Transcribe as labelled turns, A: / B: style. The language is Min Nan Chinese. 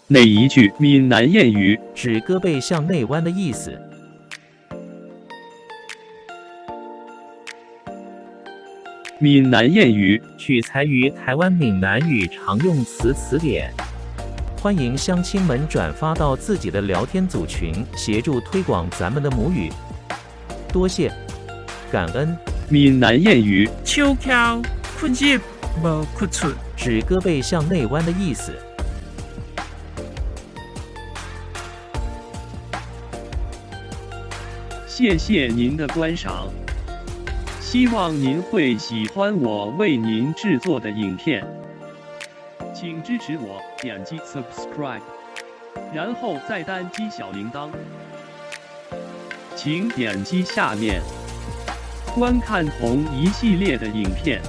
A: 哪一句闽南諺语
B: 指胳膊向内彎的意思？
A: 闽南諺语
B: 取材於台灣閩南語常用詞詞典。歡迎鄉親們轉發到自己的聊天組群，協助推廣咱們的母語。多謝，感恩。
A: 閩南諺語
C: 手翹屈入無屈出，
B: 指胳膊向內彎的意思。
A: 謝謝您的觀賞，希望您會喜歡我為您製作的影片，請支持我點擊 subscribe，然後再單擊小鈴鐺。請點擊下面觀看同一系列的影片。